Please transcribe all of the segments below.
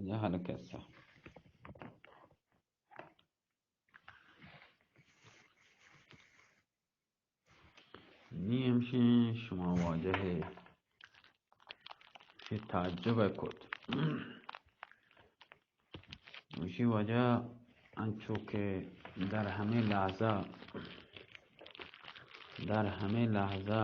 جہل قصہ۔ نی ہمشیں شما واجہ ء چہ تعجب ء کت۔ ایشی وجہ انچو کہ در ہمے لحظہ، در ہمے لحظہ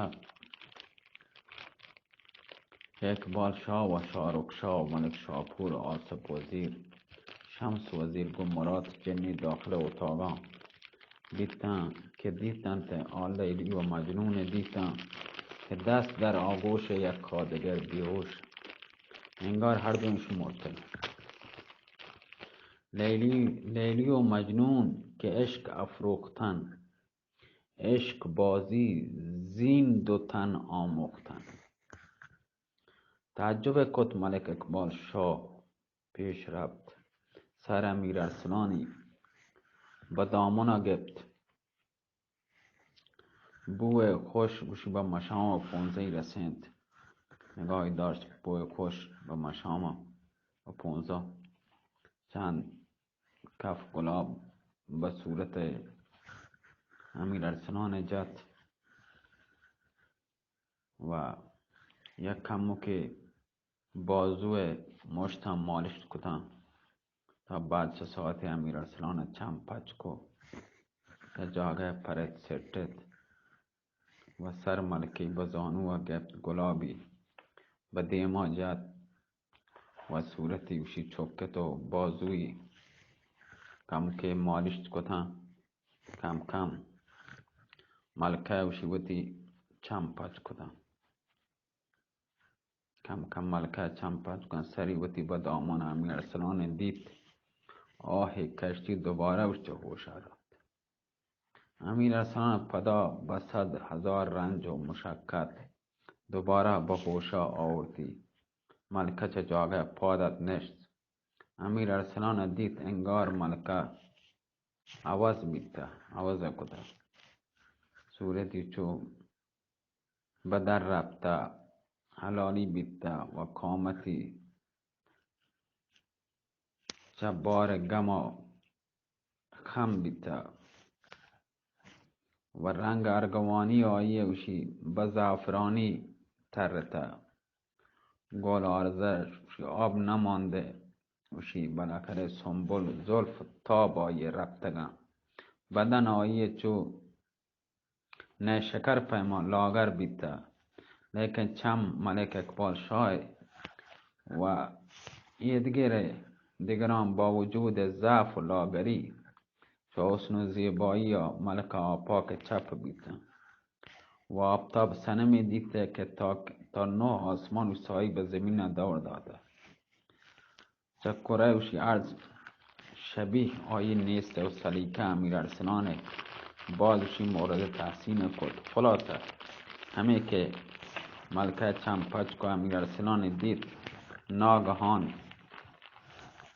اقبال شاہ و شاہ رخ شاہ و ملک شاپور، آصف وزیر، شمس وزیر گوں مراد جنی داخل اتاگاں بیتاں کہ دیتنت آ لیلی و مجنون دیتاں کہ دست در آغوش یکا دگر بیہوش، انگار ہر دوئیں شمرتگ۔ لیلی، لیلی و مجنون کہ عشق افروختن، عشق بازی زین دو تن آموختن۔ تعجب کت ملک اقبال شاہ پیش رپت، سر امیر ارسلانی بہ دامنا گپت۔ بوئے خوش، گوشی، بہ مشام و پونزئی رسینت۔ نگاہی داشت، بوئے خوش، بہ مشام و پونزا چند کف گلاب بہ صورت امیر ارسلان جت و یک کمکے بازو ء مشتاں مالشت کتاں، تا بعد چہ ساعتے امیر ارسلان ء چم پچ کو، تا جاگہ ء پرت سٹت و سر ملکی بہ زانو ء گپت، گلابی بہ دیما جت و صورتی گوشی چکت و بازوی کمکے مالشت کتاں۔ کم کم ملکہ گوشی وتی چم پچ کتاں۔ کم کم ملکہ چم پچ کن، سری وتی بہ دامان امیر ارسلان دیت، آہے کشتی، دوبارہ چہ ہوشا رفت۔ امیر ارسلان پدا بہ صد ہزار رنج و مشقت دوبارہ بہ ہوشا آورتی۔ ملکہ چہ جاگہ پاد ات نشت۔ امیر ارسلان دیت انگار ملکہ عوض بیتہ، عوض کتہ۔ صورتی چو بہ در رپتہ، حلالی بیتہ و قامتی چہ بار گما خم بیتہ و رنگ ارگوانی آئی ء گوشی بہ زعفرانی ترتہ۔ گل آرزش گوشی آب نماندہ، گوشی بالاخرہ سنبل زلف تاب آئی ء رپتگاں۔ بدن آئی ء چو نئے شکر پیما لاگر بیتہ، لیکن چم ملک اقبال شاہ و ایدگرے دگراں باوجود ضعف و لاگری چہ حسن و زیبایی ء ملکہ آپاک چپ بیتہ و آپتاب صنمے دیتہ کہ تا، تا نو آسمان و سائی بہ زمین ء دور داتہ۔ چہ کرہ وشی عرض شبیہ آئی نیست و سلیقہ امیر ارسلان باز وشی مورد تحسین کت۔ خلاصہ ہمے کہ ملکہ چم پچ کو امیر ارسلان دیت، ناگہان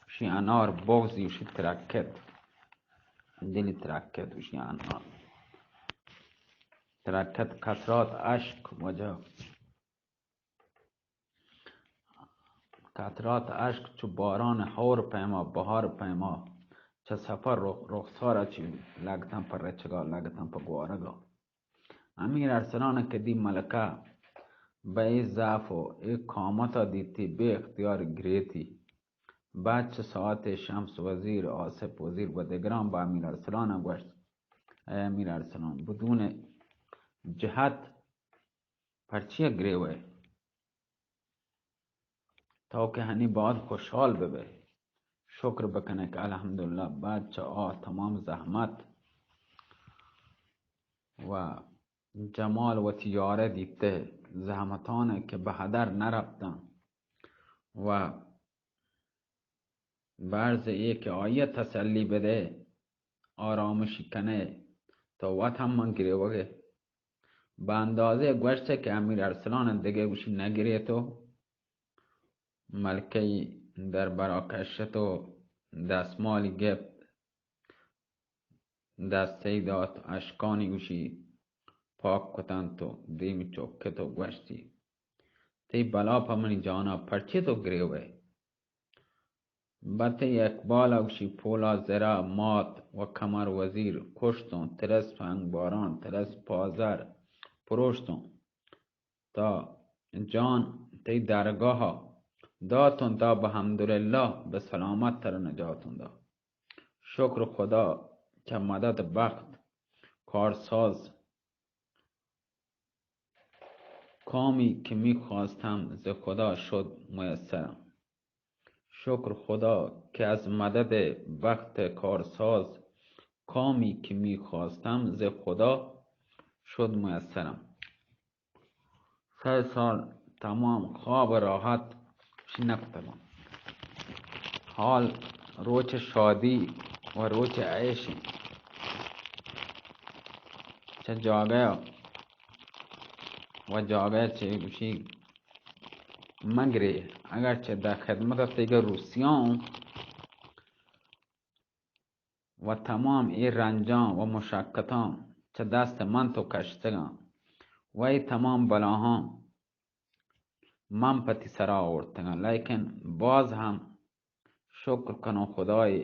وشی انار بغضی وشی ترکت، دلی ترکت وشی انار ترکت، قطرات اشک وجہ قطرات اشک چو باران ہور پیما، بہار پیما، چہ سفر رخ، رخسارا چی لگتاں پہ رچگا، لگتاں پہ گوارگا۔ امیر ارسلان کہ دی ملکہ بہ اے ضعف و اے قامتا دیتی، بے اختیار گریتی۔ بعد چہ ساعتے شمس وزیر، آصف وزیر و دگراں بہ امیر ارسلان گوشت، اے امیر ارسلان، بدون جہت پرچیا گریوئے؟ تو کہ ہنی باز خوشحال ببئے، شکر بکنئے کہ الحمدللہ بعد چہ آ تمام زحمت و جمال وتی یارئے دیتہ، زحمتانے کہ بہ ہدر نرپتاں و بہ عرض اے کہ آئیا تسلی بدئے، آرامشی کنئے، تو وت ہم من گریوگئے۔ بہ اندازہ گوشتہ کہ امیر ارسلان دگہ گوشی نگریت و ملکہی دربرا کشت و دستمالی گپت، دستئی دات، اشکانی گوشی پاک کتنت و دیمی چکت و گوشتی، تئی بلا پہ منی جانا، پرچے تو گریوئے؟ بتے اقبال ءَ گوشی، پولا زرا مات و کمر وزیر کشتوں، ترس پنگ باران، ترس پازر پروشتوں، تا جان تئی درگاہ ءَ داتوں، تا بہ حمدللہ بہ سلامت تر نجاتوں دا۔ شکر خدا چہ مدد بخت کارساز، کامی که می‌خواستم ز خدا شد میسرم. شکر خدا که از مدد بخت کارساز، کامی که می‌خواستم ز خدا شد میسرم. سئے سال تمام خواب راحت چی نکتگاں. حال روچ شادی و روچ عیش انت. چہ جاگہ و جاگہ چہ گوشی مگرے، اگر چہ در خدمت تیگا روسیاں و تمام اے رنجاں و مشقتاں چہ دست من تو کشتگاں و اے تمام بلاہاں من پتی سرا آورتگاں، لیکن باز ہم شکر کنوں خدائے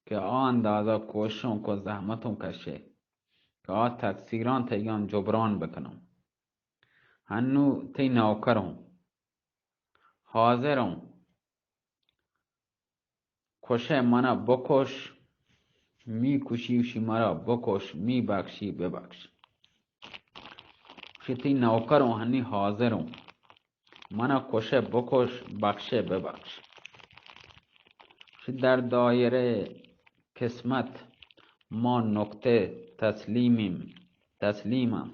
کہ آ اندازہ کوششوں کو زحمتوں کشے کہ آ تقصیراں تئیگاں جبران بکنوں. ہنو تئی نوکروں، حاضروں، کشئے منا بکش، می کشی وشی مرا بکش، می بخشی ببخش. شتی نوکروں ہنی حاضروں، منا کشئے بکش، بخشئے ببخش. شی در دایرہ قسمت ما نقطہ تسلیمیم، تسلیمم.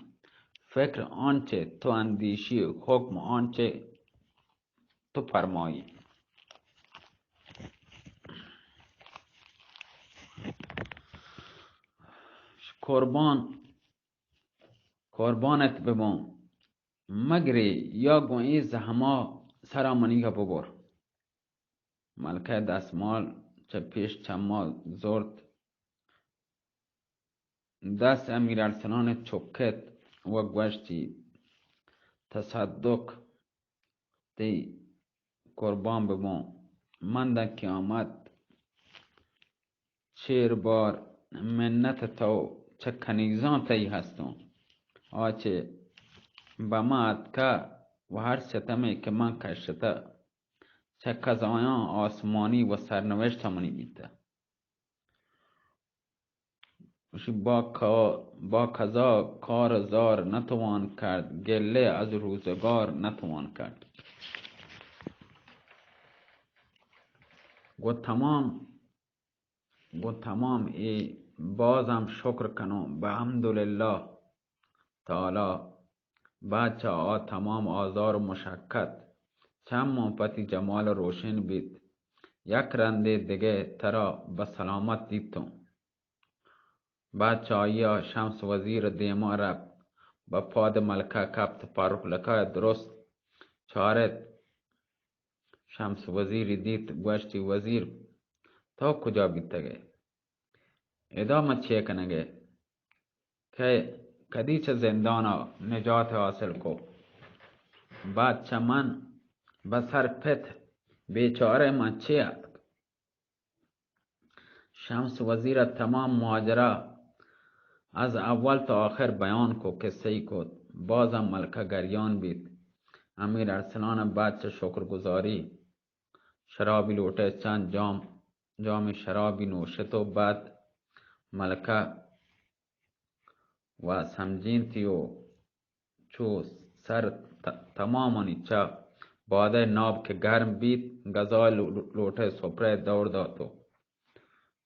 فکر آنچہ تو اندیشی، حکم آنچہ تو فرمائی. قربان، قربانت ببوں، مگرے یا گوں اے زحما سرا منیگا ببر. ملکہ دستمال چہ پیش چما زرت، دست امیر ارسلان چکت و گوشتی، تصدق تئی قربان ببوں، من داں قیامت چیر بار منت تو چہ کنیزاں تئی ہستوں. آ چہ بہ من اتکہ و ہر ستمے کہ من کشتہ، چہ قضایاں آسمانی و سرنوشت منی بیتہ. گوشی، با کا-، با قضا کار زار نتوان کرد، گله از روزگار نتوان کرد. گو تمام، گو تمام اے بازم شکر کنوں بہ حمدللہ تعالی. بعد چہ آ تمام آزار و مشقت، چماں پتی جمال روشن بیت. یک رندے دگہ ترا بہ سلامت دیتوں. بعد چہ آئی ءَ شمس وزیر ءِ دیما رپت، بہ پاد ملکہ کپت، پارک لکہ ءَ درست چارت. شمس وزیری دیت، گوشتی، وزیر، تو کجا بیتگ ئے؟ ادا من چے کنگ ئے؟ کئے کدی چہ زندان ءَ نجات حاصل کو؟ بعد چہ من بہ سر پت بیچارہ من چے اتک؟ شمس وزیر ءَ تمام ماجرا از اول تا آخر بیان کو، قصہ ای کت. بازم ملکہ گریان بیت. امیر ارسلان ءَ بعد چہ شکر گزاری شرابی لوٹے، چند جام، جام شرابی نوشت و بعد ملکہ و سمجینتی و چو سر ت-، تمامانی چہ بادئے ناب کہ گرم بیت، گزائے لو-، لوٹئے سپرئے دور دات و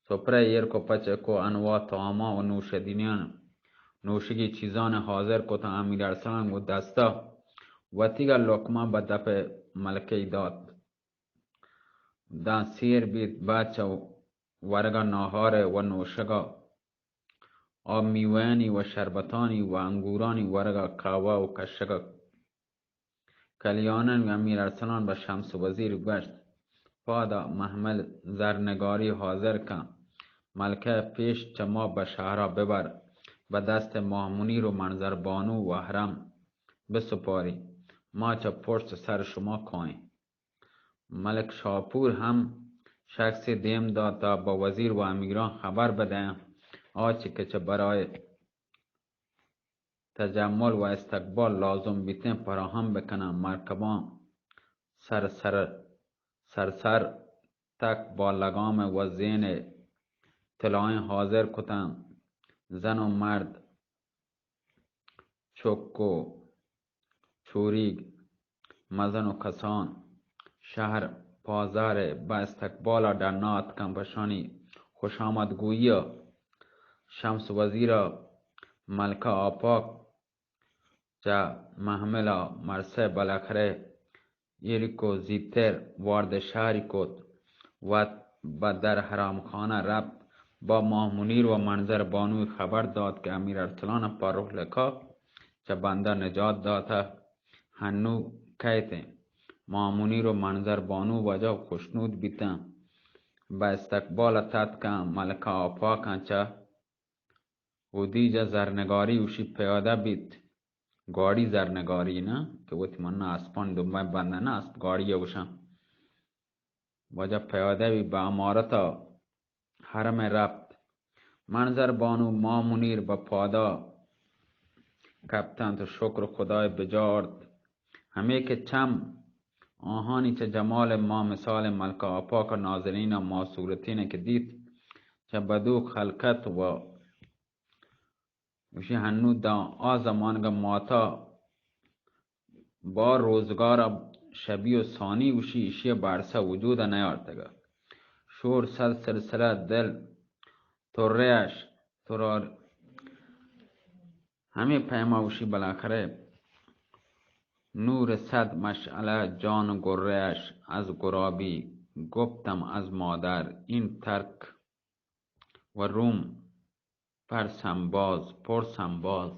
سپرئے ایر کو، پچ کو، انواع طعاماں و نوشیدنیان، نوشگی چیزان حاضر کت. امیر ارسلان گو دستا وتیگا لقمہ بہ دپ ملکہ ای دات. داں سیر بیت، بعد چہ ورگا ناہارے و نوشگا آ میوہانی و شربتانی و انگورانی ورگا قہوہ و کشگا کلیانن. امیر ارسلان بہ شمس وزیر گوشت، پادا محمل زرنگاری حاضر کن، ملکہ پیش چہ ما بہ شہرا ببر، بہ دست ماہ منیر و منظر بانو و حرم بسپاری، ما چہ پشت سر شما کائیں. ملک شاپور ہم شخصے دیم دات تا بہ وزیر و امیراں خبر بدیاں، آ چہ کہ چہ برائے تجمل و استقبال لازم بیتیں فراہم بکناں۔ مرکباں سر سر، سر سر تک با لگام و زین طلائیں حاضر کتاں۔ زن و مرد، چک و چوریگ، مزن و کسان، شہر پازار ء بہ استقبال ء ڈنا اتکاں۔ پہ شانی خوش آمدگوئی ء شمس وزیر ء ملکہ آپاک چہ محمل ء مرسئے بلکرئے ایرکو زیتر وارد شہری کت، وت بہ در حرام خانہ رپت، با ماہ منیر و منظر بانوی خبر دات کہ امیر ارسلان پہ رخ لکا چہ بندہ نجات داتہ، ہنو کئیت انت۔ ماہ منیر و منظر بانو وجہ خوشنود بیتاں۔ بہ استقبال تتکاں، ملکہ آپاکاں چہ اودیجہ زرنگاری اوشی پیادہ بیت۔ گاڑی زرنگاری نہ کہ وتی منا اسپان دنبا بندہ نہ است، گاڑی اوشاں۔ واجہ پیادہ بی بہ امارت حرم رپت۔ منظر بانو ماہ منیر بہ پادا کپتنت و شکر خدای بجا آرت۔ ہمے کہ چم آہانی چہ جمال ماہ مثال ملکہ آپاک نازنین ماہ صورتین کہ دیت، چہ بدو خلقت و گوشی ہنو داں آ زمانگ ماتا با روزگار شبی و ثانی گوشی ایشی بارسا وجود نیارتگا۔ شور صد سلسلہ دل ترش ترار۔ ہمے پیما گوشی بلاخرہ نور صد مشعلہ جان گرش از گرابی گپتم از مادر این ترک و روم پرسم باز، پرسم باز۔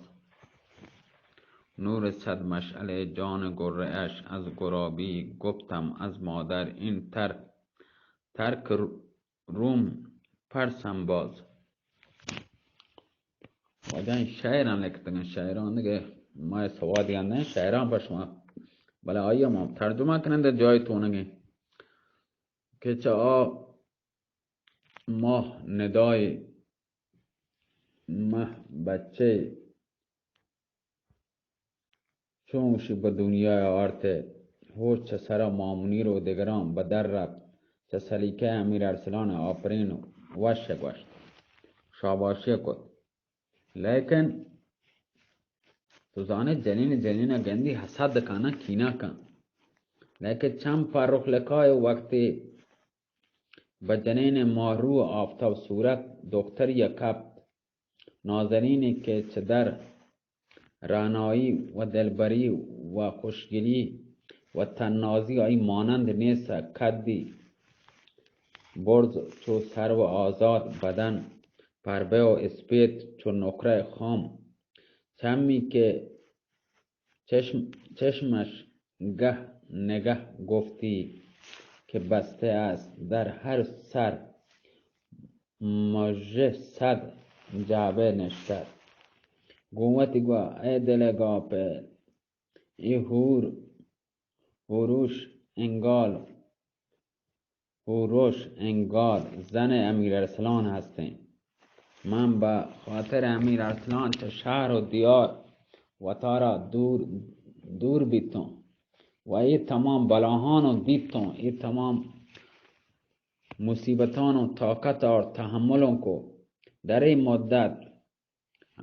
نور صد مشعلہ جان گرش از گرابی گپتم از مادر این تر، ترک روم پرسم باز۔ واجہ شاعراں لکھتگن، شاعراں دگہ ما سواد گندن شاعراں پہ شما، بلے آئی ما ترجمہ کنن در جای تونگیں کہ چہ آ ماہ ندائے مہ بچے چون گوشی بہ دنیا آرت ء ہوش چہ سرا مامنیر و دگراں بدر رپت، چہ سلیقہ امیر ارسلان آپرین و وش گوشت، شاباشی کت۔ لیکن تو زانے جنین جنین گندی حسد کانا کینا کن۔ لیکن چم پہ رخ لکائے وقتی بہ جنین ماہرو آفتاب صورت دختری کپت۔ نازنینی کہ چہ در رعنایی و دلبری و خوشگلی و تنازی آئی مانند نیست، کدی برز چو سرو آزاد، بدن پربه و اسپیت چو نقره خام، چمی که چشم، چشمش گه نگه گفتی که بسته است در هر سر مژه صد جعبه نشتگ۔ گوں وتی گوا اے دل ء گاپل، اے حور، حوروش انگال، حوروش انگال زن امیر ارسلان ہستیں۔ من بہ خاطر امیر ارسلان چہ شہر و دیار وتارا دور، دور بیتوں و اے تمام بلاہان و دیتوں، اے تمام مصیبتان و طاقت آرت، تحملوں کو۔ در اے مدت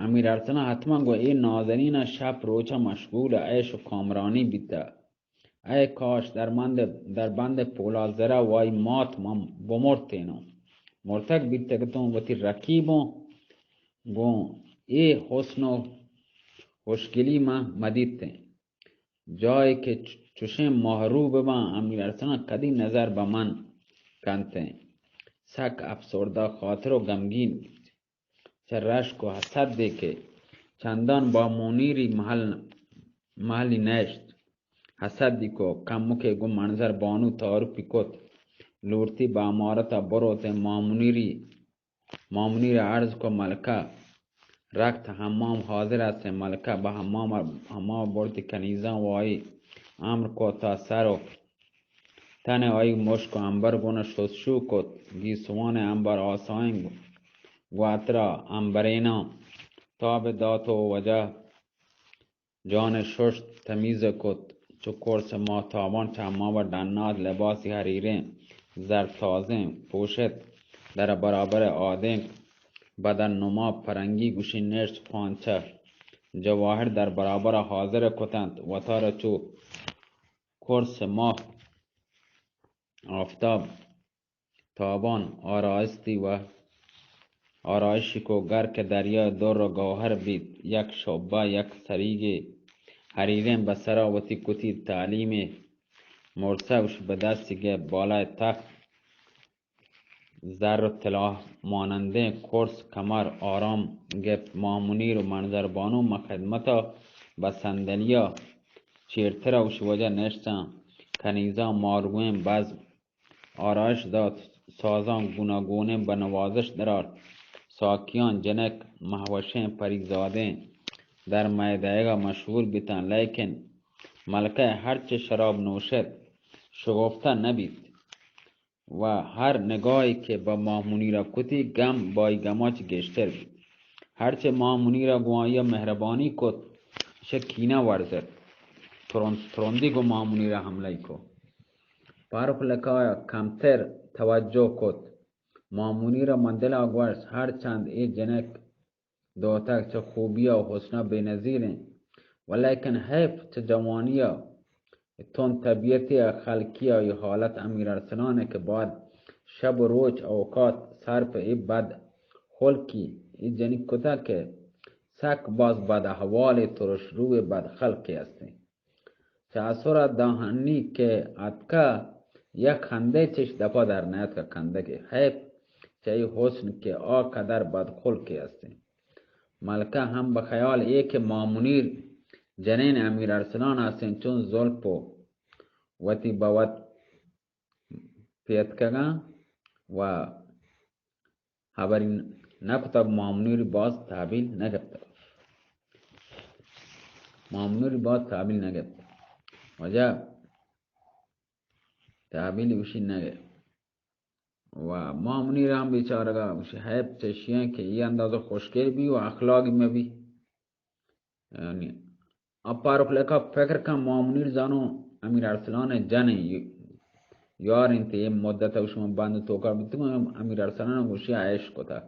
امیر ارسلان حتماً گوں اے نازنین ء شپ روچ ء مشغول ء عیش و کامرانی بیتہ۔ اے کاش در بند، در بند پولازرہ وائی مات من بمرتینوں۔ مرتگ بیتگتوں وتی رقیبوں گوں اے حسن و خوشگلی من مدیتیں۔ جائے کہ چ-، چشیں ماہرو بباں، امیر ارسلان کدی نظر بہ من کنتیں۔ سک افسردہ خاطر و غمگین بیت۔ چہ رشک و حسدے کہ چندان با مونیری محل، محلی نشت۔ حسدی کو کمکے گوں منظر بانو تعارفی کت۔ لورتی بہ امارتا بروتیں مامونیری مامنیر ء عرض کو ملکہ رکت، حمام حاضر است۔ ملکہ بہ حمام، حمام برتی کنیزاں وائی امر کو تا سر و تن آئی مشک و عنبر گون شستشو کت، گیسوان عنبر آسائیں گواترا عنبریناں تاب دات و وجہ جان ششت تمیز کت۔ چو کرس ماہ تابان چہ ہماوا ڈنات لباسی حریریں زر تازیں پوشت، در برابر آدینک بدن نما پرنگی گوشی نشت، پانچہ جواہر در برابر حاضر کتنت، وتارا چو کرس ماہ آفتاب تابان آراستی و آرائشی کو گر کہ دریا در و گوہر بیت، یک شعبہ یک سریگے حریریں بسرا وتی کتی تعلیم مرسہ اش بدستی گپت، بالائے تخت زر و طلا مانندیں کرس کمر آرام گپت، ماہ منیر و منظر بانو مہ خدمتا بہ صندلیا چیرترا اش وجہ نشتاں، کنیزاں ماروئیں بزم آرائش دات، سازاں گوناگونیں بہ نوازش درآرت، ساکیاں جنک مہوشیں پریزادیں در مئے دئیگا مشہور بیتاں، لیکن ملکہ ہرچ شراب نوشت شگفتہ نہ بیت و ہر نگاہے کہ بہ ماہ منیرا کتی گم بائی گماچ گیشتر بیت۔ ہرچ ماہ منیرا گوں آئیا مہربانی کت، شہ کینہ ورزت، ترند، ترندی گوں ماہ منیرا حملہ کو۔ پارک لکایا کمتر توجہ کت۔ ماہ منیرا من دلا گوشت، ہر چند اے جنک دوتک چہ خوبیا و حسنا بے نظیر انت، ولیکن حیف چہ جوانیا تند طبیعتیا خلقیا اے حالت۔ امیر ارسلان کہ بعد شب و روچ اوقات صرف اے بد خلقی اے جنک کتا کہ سک باز بد احوال ترش روئے بد خلقے استیں۔ چہ اسرا داں ہنی کہ اتکہ، یک خندے چش دپا در نیاتکہ، کندگے۔ حیف چہ اے حسن کہ آ قدر بدخلقے استیں۔ ملکہ ہم بہ خیال اے کہ ماہ منیر جنین امیر ارسلان استیں، چون زلف و وتی بہ وت پیتکگاں و ہبری نہ کتگ، ماہ منیری باز تحویل نہ گپتگ۔ ماہ منیری باز تحویل نہ گپتگ۔ واجہ تحویل گوشی نہ گپت۔ و ماہ منیر ہم بیچارگا گوشی حیف چشی انت کہ اے اندازہ خوشگل بی و اخلاقی مہ بی۔ یعنی آ پاروک لکا فکر کن، ماہ منیر زانو امیر ارسلان جن انت، یار انت، اے مدت شما بند توکا بیتگو، امیر ارسلان گوشی عیش کتا،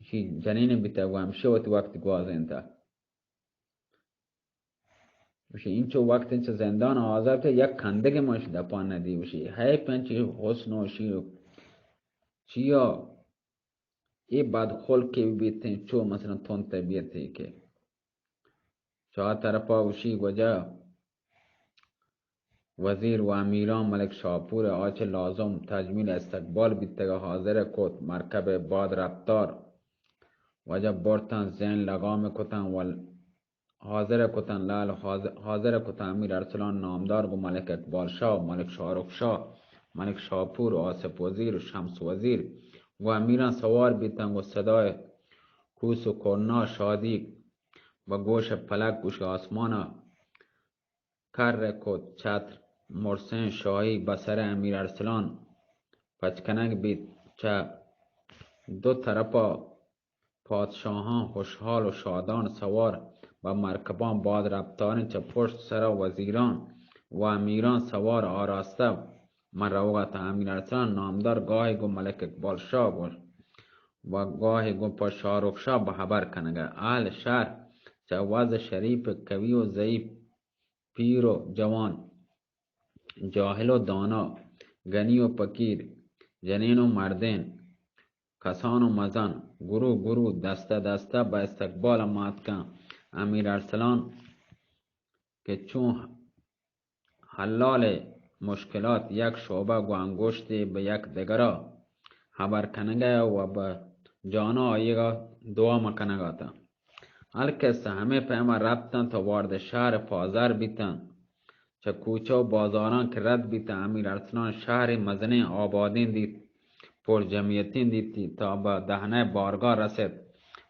شی جنین بیتا و ہمشی وقت گوازینتا۔ گوشی اینچو وقت انچ زندان آزاد کہ یک کندگ ما اش دپا ندی۔ گوشی حیف انچی حسن و شی چیا اے بدخلقے بیتیں، چو مثلاً تند طبیعتے کہ چہ آ طرفا گوشی واجہ وزیر و امیراں ملک شاپور ء آ چہ لازم تجمیل استقبال بیتگ ء حاضر کت۔ مرکب ء باد رپتار واجہ برتاں، زین لگام کتاں و حاضر کتاں، لال حاض-، حاضر کتاں۔ امیر ارسلان نامدار گوں ملک اقبال شاہ و ملک شاہ رخ شاہ، ملک شاپور، آصف وزیر و شمس وزیر گوں امیراں سوار بیتاں۔ گوں صدائے کوس و کرنا شادی بہ گوش پلک گوش آسمان ء کر کت۔ چتر مرسیں شاہی بہ سر امیر ارسلان پچ کنگ بیت۔ چہ دو طرپا پادشاہاں خوشحال و شادان سوار بہ مرکباں باد رپتاریں، چہ پشت سرا وزیران و امیران سوار آراستہ من روگ ء اتاں۔ امیر ارسلان نامدار گاہے گوں ملک اقبال شاہ گوش و گاہے گوں پہ شاہ رخ شاہ بہ حبر کنگ ء۔ اہل شہر چہ وضع شریف، قوی و ضعیف، پیر و جوان، جاہل و دانا، گنی و پکیر، جنین و مردین، کسان و مزن، گرو گرو، دستہ دستہ بہ استقبال ء ماتکاں۔ امیر ارسلان کہ چون حلال مشکلات یک شعبہ گوں انگوشتے بہ یک دگرا حبر کنگ ء و بہ جانا آئیگا دعا مکنگ اتاں۔ القصہ ہمے پیما رپتاں تا وارد شہر پازر بیتاں۔ چہ کوچہ و بازاراں کہ رد بیتاں، امیر ارسلان شہر مزنیں آبادیں دیت، پر جمعیتیں دیتی، تا بہ دہنہ بارگاہ رست،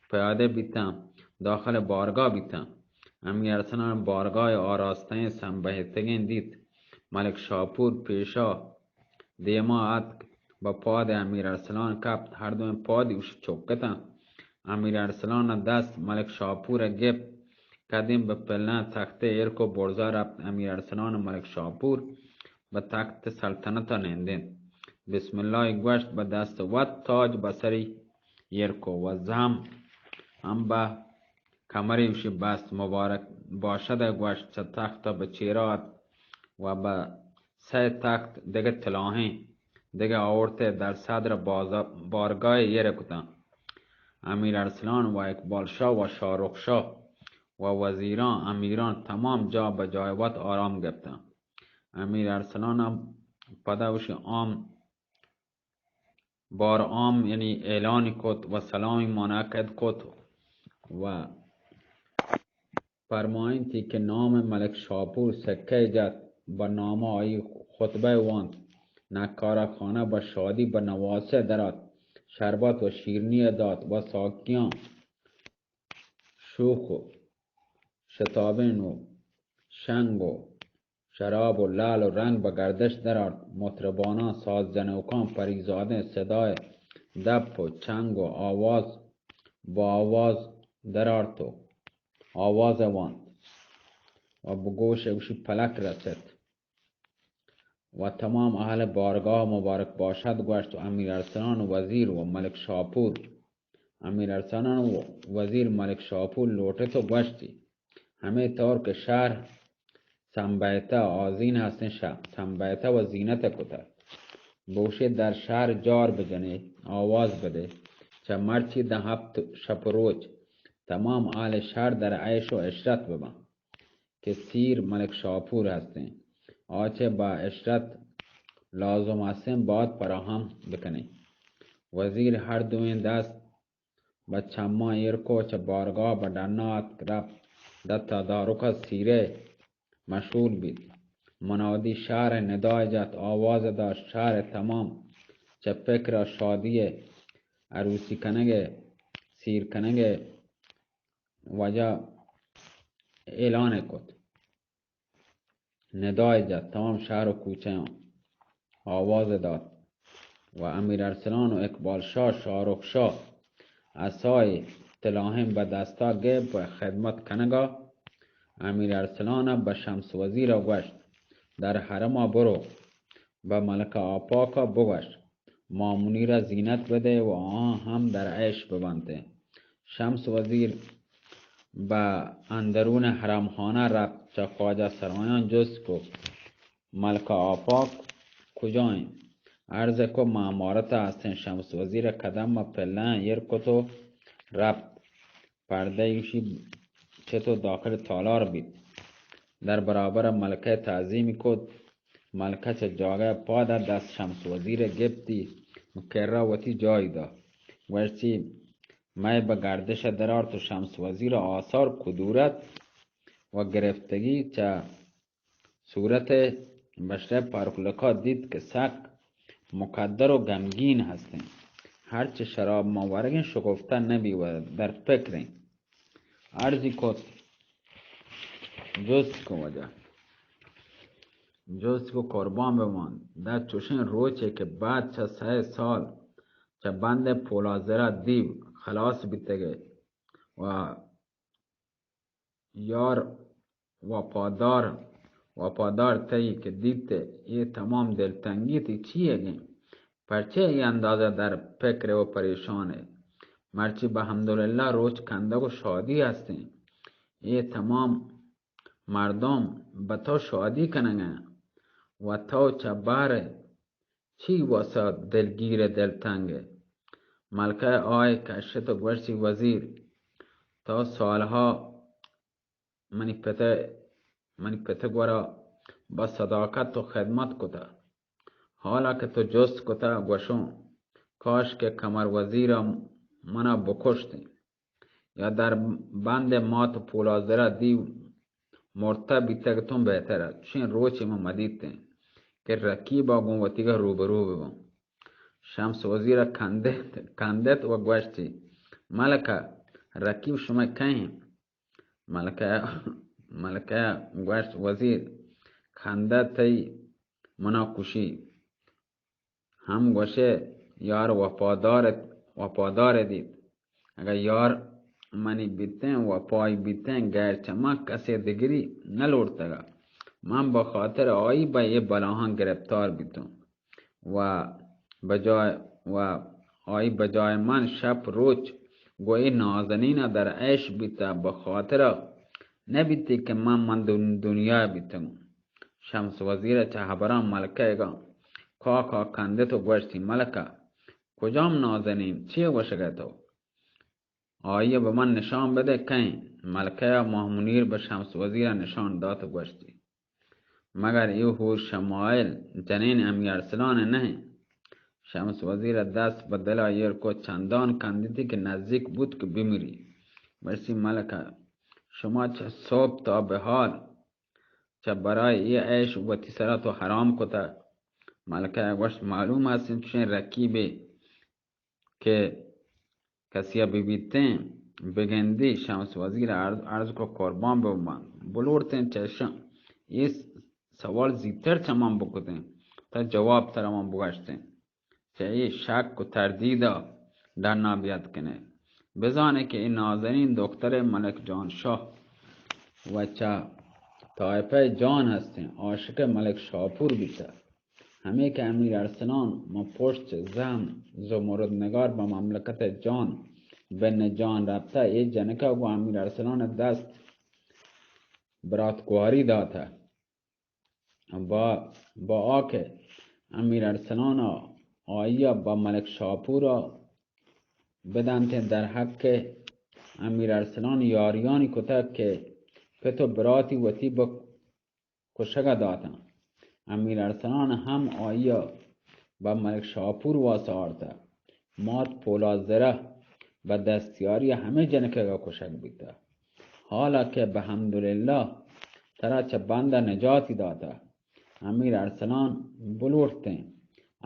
پیادہ بیتاں، داخل بارگاہ بیتاں۔ امیر ارسلان بارگاہ آراستہیں سمبہتگیں دیت، ملک شاپور پیشا دیما اتک، بہ پاد امیر ارسلان کپت، ہر دوئیں پادی اوشی چکتاں۔ امیر ارسلان ء دست ملک شاپور ء گپت، قدیم بہ پلن تخت ایر کو برزا رپت۔ امیر ارسلان ء ملک شاپور بہ تخت سلطنت ء نندنت۔ بسم اللہ گوشت، بہ دست وت تاج بہ سری ایر کو و زہم ہم بہ کمری اوشی بست۔ مبارک باشد ء گوشت، چہ تخت ء بہ چیرا ات و بہ سئے تخت دگہ تلاہیں دگہ آورت ء در صدر بازا-، بارگاہ ایر کتاں۔ امیر ارسلان و اقبال شاہ و شاہ رخ شاہ و وزیران، امیران تمام جا بہ جای وت آرام گپتاں۔ امیر ارسلان ء پدا اوشی عام بار عام یعنی اعلان کت و سلامی منعقد کت و پرمائنتی کہ نام ملک شاپور سکہ جت، بہ نام آئی خطبہ وانت، نکارہ خانہ بہ شادی بہ نواسہ درات، شربت و شیرنی دات و ساکیاں شوخ و شتابین و شنگ و شراب و لعل و رنگ بہ گردش درآرت۔ مطرباناں، ساز جنوکاں پریزادیں صدائے دپ و چنگ و آواز بہ آواز درآرت و آواز وانت و بہ گوش اوشی پلک رست۔ و تمام اہل بارگاہ مبارک باشد گوشت و امیر ارسلان و وزیر و ملک شاپور، امیر ارسلان و وزیر ملک شاپور لوٹت و گوشتی، ہمے طور کہ شہر سمبیتہ آزین ہستیں، شہ-، سمبیتہ و زینت کتہ، بوشے در شہر جار بجنے، آواز بدے، چہ مرچی داں ہپت شپ و روچ تمام اہل شہر در عیش و عشرت بباں۔ کہ سیر ملک شاپور ہستیں۔ آ چہ با عشرت لازم ہستیں بات پراہم بکنیں۔ وزیر ہر دوئیں دست بہ چماں ایر کو، چہ بارگاہ بہ ڈنا اتک، رپت دہ تدارک ء سیرے مشغول بیت۔ منادی شہر ء ندائے جت، آواز داشت، شہر ء تمام چہ پکر ء شادی ء عروسی کنگ ء سیر کنگ ء وجہ اعلان کت۔ ندائے جت، تمام شہر و کوچہاں آواز دات و امیر ارسلان و اقبال شاہ، شاہ رخ شاہ عصای تلاہیں بہ دستا گپت و خدمت کنگا امیر ارسلان بہ شمس وزیر گوشت، در حرما برو، بہ ملکہ آپاکا بگوش، ما منیرا زینت بدئے و آہاں ہم در عیش ببنت۔ شمس وزیر بہ اندرون حرمخانہ رپت، چہ خواجہ سرایاں جست کو، ملکہ آپاک کجا انت؟ عرض کو، ما امارتا ہستیں۔ شمس وزیر قدم و پلہ ایر کت و رپت۔ پردہ ایشی چت و داخل تالار بیت۔ در برابر ملکہ تعظیمی کت۔ ملکہ چہ جاگہ پاد ء دست شمس وزیر ء گپتی، کرا وتی جاہی دا۔ گوشتی، مئے بہ گردش ء درارت و شمس وزیر ء آثار کدورت و گرفتگی چہ صورت ء بشرہ پارکلکا دیت کہ سک مقدر و غمگین ہستیں۔ ہرچہ شراب ما ورگیں شگفتہ نبی و در پکریں۔ عرضی کت، جست کو واجہ، جست کو قربان بمان، در چوشیں روچے کہ بعد چہ سئے سال چہ بند پولازرا دیو خلاص بیتگے و یار وفادار، وفادار تئی کہ دیت، اے تمام دلتنگی تئی چیئگیں؟ پرچے اے اندازہ در پکر و پریشان ئے؟ مرچی بہ حمدللہ روچ کندگ و شادی ہستیں۔ اے تمام مردم بہ تو شادی کنگ ء و تو چہ بہر چی واسا دلگیر ء دلتنگ ئے؟ ملکہ آئے کشت و گوشتی، وزیر، تو سالہا منی پت ء، منی پت ء گورا بہ صداقت تو خدمت کتہ۔ حالا کہ تو جست کتہ، گوشوں، کاش کہ قمر وزیر ء منا بکشتیں یا در بند مات پولازرا دیو مرتہ بیتگتوں بہتر ات۔ چوشیں روچے من مدیتیں کہ رقیبا گوں وتیگا روبرو بباں۔ شمس وزیر ء کندت، کندت و گوشتی، ملکہ، رقیب شمئے کئے انت؟ ملکہ، ملکہ گوشت، وزیر، کندہ تئی منا کشی۔ ہم گوشے، یار وفادار، وفادار دیت۔ اگہ یار منی بیتیں، وفائی بیتیں، غیر چہ من کسے دگری نہ لوٹتگا۔ من بہ خاطر آئی بہ اے بلاہاں گرفتار بیتوں و بجائے، و آئی بجائے من شپ روچ گوں اے نازنین ء در عیش بیتہ، بہ خاطر نہ بیتی کہ من، من دن-، دنیا بیتگوں۔ شمس وزیر ء چہ ہبراں ملکہ ء گاں کاکا کندت و گوشتی، ملکہ، کجام نازنین؟ چے گوشگ ء تو؟ آئی ء بہ من نشان بدے کئیں۔ ملکہ ء ماہ منیر بہ شمس وزیر ء نشان دات و گوشتی، مگر اے حور شمائل جنین امی ارسلان ء نہ انت۔ شمس وزیر ء دست بہ دل ء ایر کت، چندان کندتی کہ نزیک بوت کہ بمری۔ گوشتی، ملکہ، شما چہ صبح تا بہ حال چہ برای اے عیش وتی سرا تو حرام کتہ۔ ملکہ ء گوشت، معلوم است انت چشیں رقیبے کہ کسیا بہ بیتیں، بگندی۔ شمس وزیر عرض، عرض کو، قربان بہ من، بلوڑتیں چہ اشاں اے سوال زیتر چہ من بکتیں، تا جواب ترا من بگشتیں۔ چہ اے شک و تردید ء ڈنا بیاد کنے۔ بزانے کہ اے نازنین دختر ملک جان شاہ و چہ طائفہ جان ہستیں، عاشق ملک شاپور بیتہ۔ ہمے کہ امیر ارسلان ما پشت چہ زہم زمرد نگار بہ مملکت جان بن جان رپتہ، اے جنکہ گوں امیر ارسلان دست براتگواری داتہ۔ با، با آ کہ امیر ارسلان ء آئی ء بہ ملک شاپور ء بدنت، در حق امیر ارسلان یاریانی کتگ کہ پت و براتی وتی بہ کشگ ء داتاں۔ امیر ارسلان ہم آئی ء بہ ملک شاپور واسا آرتہ۔ مات پولاد زرہ بہ دستیاری ہمے جنکگ ء کشگ بیتہ۔ حالا کہ بہ حمدللہ ترا چہ بند ء نجاتی داتہ۔ امیر ارسلان بلوٹتیں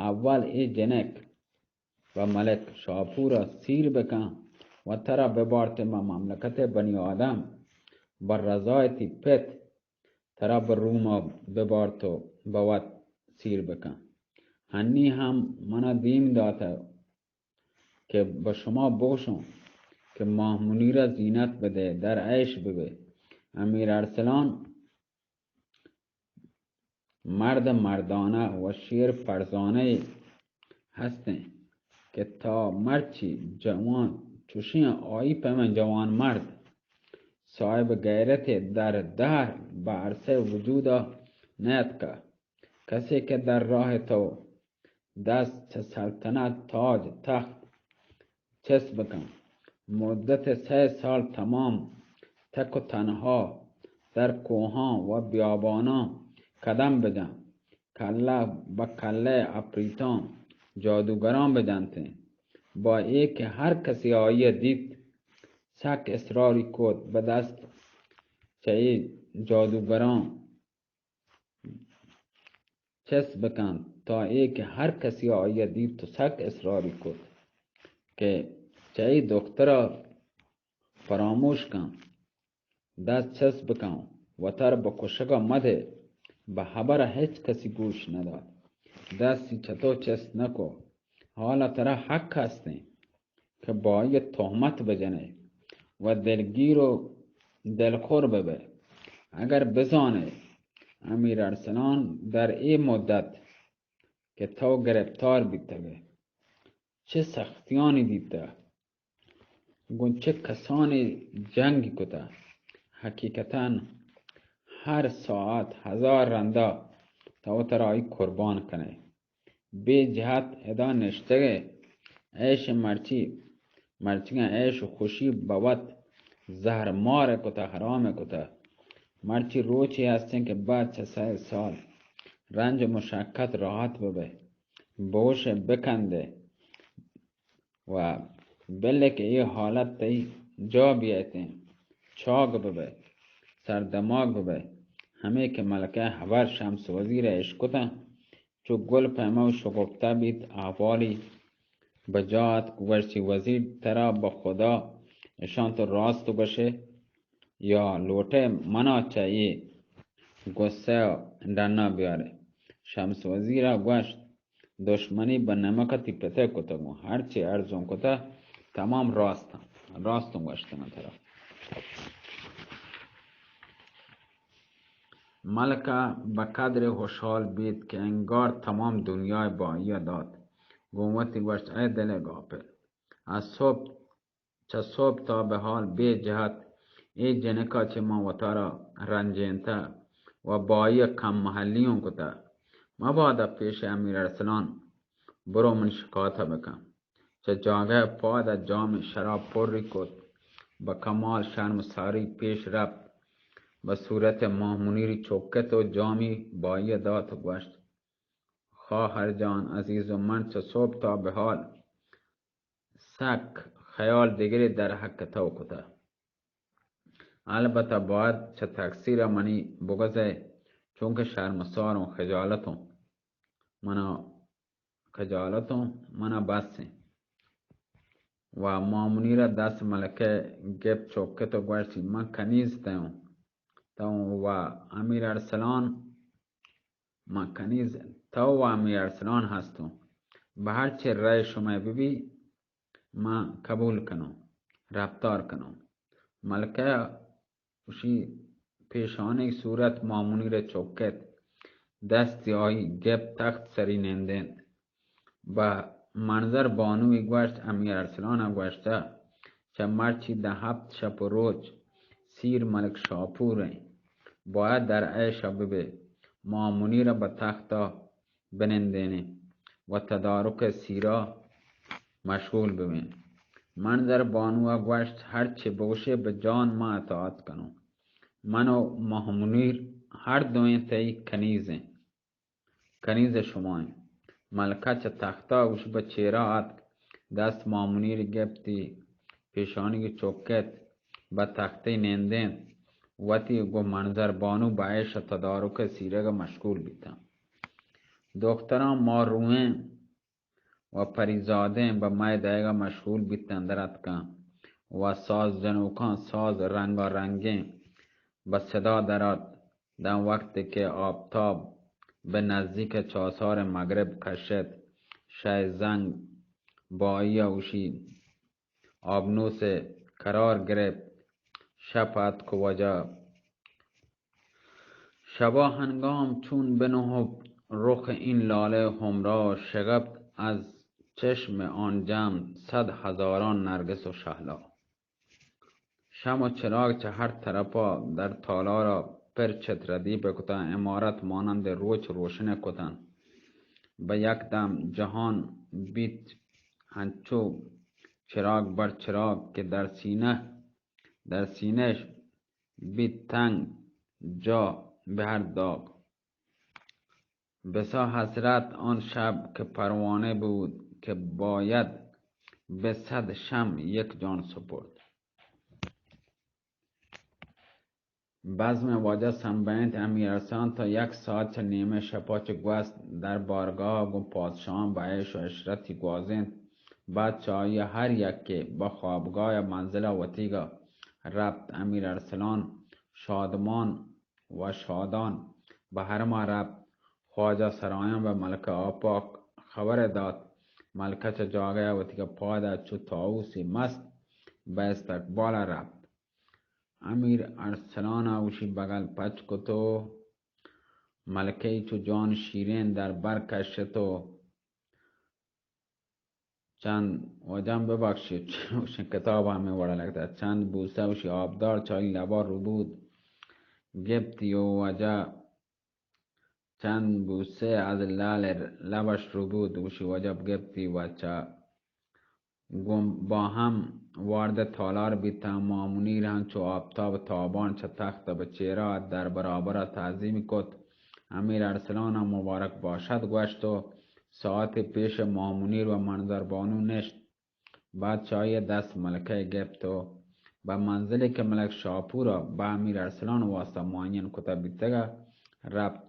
اول اے جنک بہ ملک شاپور ء سیر بکن و ترا ببارتیں بہ مملکت بنی آدم، بہ رضای تی پت ترا بہ روم ء ببارت و بہ وت سیر بکن۔ ہنی ہم منا دیم داتہ کہ بہ شما بگوشوں کہ ماہ منیر ء زینت بدے، در عیش ببے۔ امیر ارسلان مرد مردانہ و شیر فرزانہ ہستیں کہ تا مرچی جوان چوشیں آئی پیمیں جوان مرد صاحب غیرت در دہر بہ عرصہ وجود ء نیاتکہ۔ کسے کہ در راہ تو دست چہ سلطنت تاج تخت چست بکن۔ مدت سئے سال تمام تک و تنہا در کوہاں و بیاباناں قدم بجن۔ کلہ بہ کلہ اپریتاں جادوگراں بجنتیں۔ با اے کہ ہر کسی آئی ء دیت، سک اصراری کت، بہ دست چہ اے جادوگراں چست بکنت، تا اے کہ ہر کسی آئی ء دیت و سک اصراری کت کہ چہ اے دختر ء فراموش کن، دست چست بکن، وتر بہ کشگ ء مدے۔ بہ ہبر ء ہچ کسی گوش ندات، دستی چہ تو چست نکو۔ حالا ترا حق ہستیں کہ با آئی ء تہمت بجنئے و دلگیر و دلخور ببئے۔ اگر بزانئے امیر ارسلان در اے مدت کہ تو گرپتار بیتگئے، چہ سختیانی دیتہ، گوں چہ کسانی جنگی کتہ، حقیقتاً ہر ساعت ہزار رندا تو ترا آئی قربان کنئے۔ بے جہت ادا نشتگئے، عیش مرچی، مرچیگاں عیش و خوشی بہ وت زہر مار کتہ، حرام کتہ۔ مرچی روچے ہستیں کہ بعد چہ سئے سال رنج و مشقت راحت ببئے، بوش بکندئے و بلے کہ اے حالت تئی جا بیئیتیں، چاگ ببئے، سردماگ ببئے۔ ہمے کہ ملکہ ہبر شمس وزیر ء اشکتاں، چو گل پیما و شگفتہ بیت، احوالی بجا اتک، گوشتی، وزیر، ترا بہ خدا اشاں تو راست گوشے یا لوٹے منا چہ اے غصہ ء ڈنا بیارے؟ شمس وزیر ءَ گوشت، دشمنی بہ نمک ءَ تئی پت ءَ کتگ اوں، ہرچی ارزان کتہ تمام راست انت، راستاں گوشتگ اں ترا۔ ملکہ بہ قدرے خوشحال بیت کہ انگار تمام دنیا ءَ بہ آئی ءَ دات۔ گوں وتی گوشت، اے دل ءِ گاپل، از صبح چہ صبح تا بہ حال بے جہت اے جنکا چہ من وتارا رنجینتہ و بہ آئی ءَ کم محلی اوں کتہ۔ مبادا پیش امیر ارسلان برو منی شکایت ءَ بکن۔ چہ جاگہ ءَ پاد ءَ جامے شراب پری کت، بہ کمال شرمساری پیش رپت، بہ صورت ماہ منیری چکت و جامی بہ آئی ءَ دات و گوشت، خواہر جان عزیز، من چہ صبح تا بہ حال سک خیال دگرے در حق تو کتہ۔ البتہ باید چہ تقصیر ءَ منی بگزئے، چونکہ شرمسار اوں، خجالت اوں، منا خجالت اوں، منا بس ایں۔ و ماہ منیر ءَ دست ملکہ گپت، چکت و گوشتی، من کنیز تئے اوں، تو و امیر ارسلان من کنیز، تو و امیر ارسلان ہست اوں۔ بہ ہر چے رئے شمئے بہ بی، من قبول کنوں، رپتار کنوں۔ ملکہ ءَ گوشی، پیشانی صورت ماہ منیر ءَ چکت، دستی آئی گپت، تخت سری نندینت۔ بہ منظر بانوی گوشت، امیر ارسلان ءَ گوشتہ، چہ مرچی داں ہپت شپ و روچ سیر ملک شاپور ایں، باید در عیش ءَ ببے۔ ماہ منیر ءَ بہ تخت ءَ بنندینیں و تدارک سیرا مشغول ببیں۔ منظر بانو ءَ گوشت، ہرچے بگوشے بہ جان ما اطاعت کنوں۔ من و ماہ منیر ہر دوئیں تئی کنیز ایں۔ کنیز شما ایں۔ ملکہ چہ تختا اوش بہ چیرا آتک، دست ماہ منیر گپتی، پیشانی چکت، بہ تختے نندینت، وتی گوں منظر بانو بہ عیش ءُ تدارک ءِ سیرگ ءَ مشغول بیتاں۔ دختراں ماہ روئیں و پریزادیں بہ مئے دئیگ ءَ مشغول بیت اندر اتکاں و ساز جنوکاں ساز رنگا رنگیں بہ صدا درات۔ داں وقتے کہ آپتاب بہ نزیک چاسار مغرب کشت، شہ زنگ بائی ءَ اوشی آبنوس قرار گرفت۔ شپ اتک و واجہ شبا ہنگام چون بنہب رخ این لاله همراه شگفت، از چشم آن جمع صد هزاران نرگس و شهلا۔ شم و چراگ چہ ہر طرفا در تالارا پر چت ردی بکتاں، عمارت مانند روچ روشن کتاں۔ بہ یک دم جہان بیت ہنچو چراگ بر چراگ کہ در سینہ، در سینہ بیت تنگ جا بہ ہر داغ۔ بسا حسرت آن شب کہ پروانه بود که باید به صد شمع یک جان سپرد۔ بزم واجہ سمبینت امیر ارسلان تا یک ساعت چہ نیمہ شپا چہ گوست در بارگاہ گوں پادشاہاں بہ عیش و عشرتی گوازینت۔ بعد چہ آئی ہر یکے بہ خوابگاہ یا منزل وتیگا رپت۔ امیر ارسلان شادمان و شادان بہ حرما رپت۔ خواجہ سرایاں بہ ملکہ آپاک خبر دات۔ ملکہ چہ جاگہ وتیگا پاد ات، چو طاووسی مست بہ استقبال رپت۔ امیر ارسلان ءَ اوشی بگل پچ کت و ملکہ ءَ چو جان شیرین در بر کشت و چند وجم ببخشیت، اوشی کتاب ہمے وڑا لگتا، چند بوسہ اوشی آبدار چہ آئی لبا ربود گپتی و واجہ چند بوسہ از لال لبش ربود، اوشی واجہ گپتی و چہ گوں باہم وارد تالار بیتاں۔ ماہ منیر ہم چو آپتاب تابان چہ تخت بہ چیرا ات، در برابرا تعظیم کت۔ امیر ارسلان ءَ مبارک باشد گوشت و ساعتے پیش ماہ منیر و منظر بانو نشت۔ بعد چہ آئی دست ملکہ گپت و بہ منزلے کہ ملک شاپورا بہ امیر ارسلان واسطہ معین کتہ بیتگا رپت۔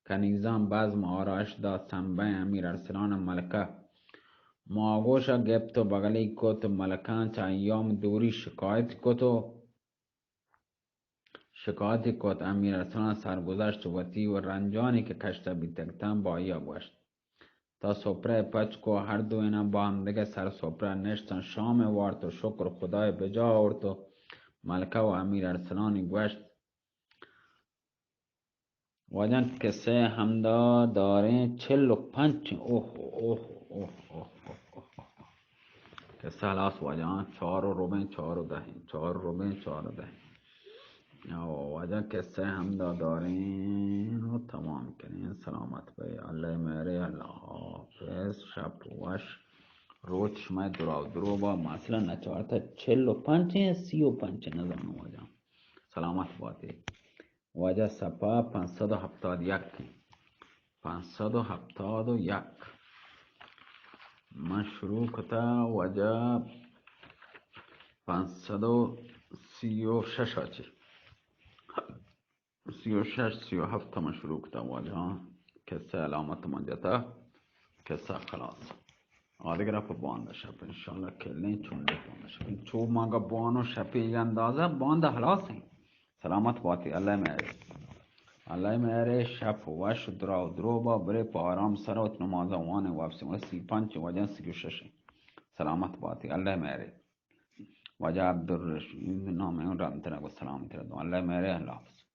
کنیزاں بزم آرائش دات، سمبئیں امیر ارسلان ءَ ملکہ ماگوش ءَ گپت و بگلی کت۔ ملکاں چہ ایام دوری شکایت کت و شکایتی کت، امیر ارسلان سرگذشت وتی و رنجانی کہ کشتہ بیتگ اتاں با آئی ءَ گوشت۔ تا سپرہ پچ کو، ہر دوئیناں با ہمدگہ سر سپرہ نشتاں، شام وارت و شکر خدائے بجا آورت و ملکہ و امیر ارسلانی گوشت، واجہ کسہ ہمدا داریں چل و پنچ۔ اوہ، اوہ، اوہ، اوہ، اوہ، اوہ، اوہ۔ کسہ ہلاس واجہ، چار و ربیں، چار و دہیں، چار و ربیں، چار و دہیں۔ او واجہ کسہ ہمدا داریں و تمام کنیں۔ سلامت بئے، اللہ مہرے، اللہ حافظ، شپ وش، روچ شمئے درا و دروبا۔ مثلاً نچارتہ چل و پنچ ہیں، سی و پنچ نزانوں واجہ۔ سلامت باتے۔ واجہ صفحہ پنچ سد و ہپتاد یک ایں۔ پنچ سد و ہپتاد و یک۔ من شروع کتا واجہ پنچ سد و سی و شش ءَ چہ۔ سی و شش، سی و ہفت من شروع کتا واجہ۔ کسہ علامت من جتا۔ کسہ خلاص۔ آدگرا پہ باندا شپ انشاءاللہ کلیں چنڈے باندا شپ۔ چو مانگا بانو شپے یہ اندازہ باندا خلاص ہیں۔ سلامت باتی، اللہ مہرے۔ اللہ مہرے، شپ وش، درا و دروبا، برے پہ آرام سر وت نمازا وانے واپس۔ سی پنچ واجہ سی و شش۔ سلامت باتی، اللہ مہرے۔ واجہ عبدالرشید نام ہے، رحمت اللہ و سلامت رہا۔ اللہ مہرے، اللہ حافظ۔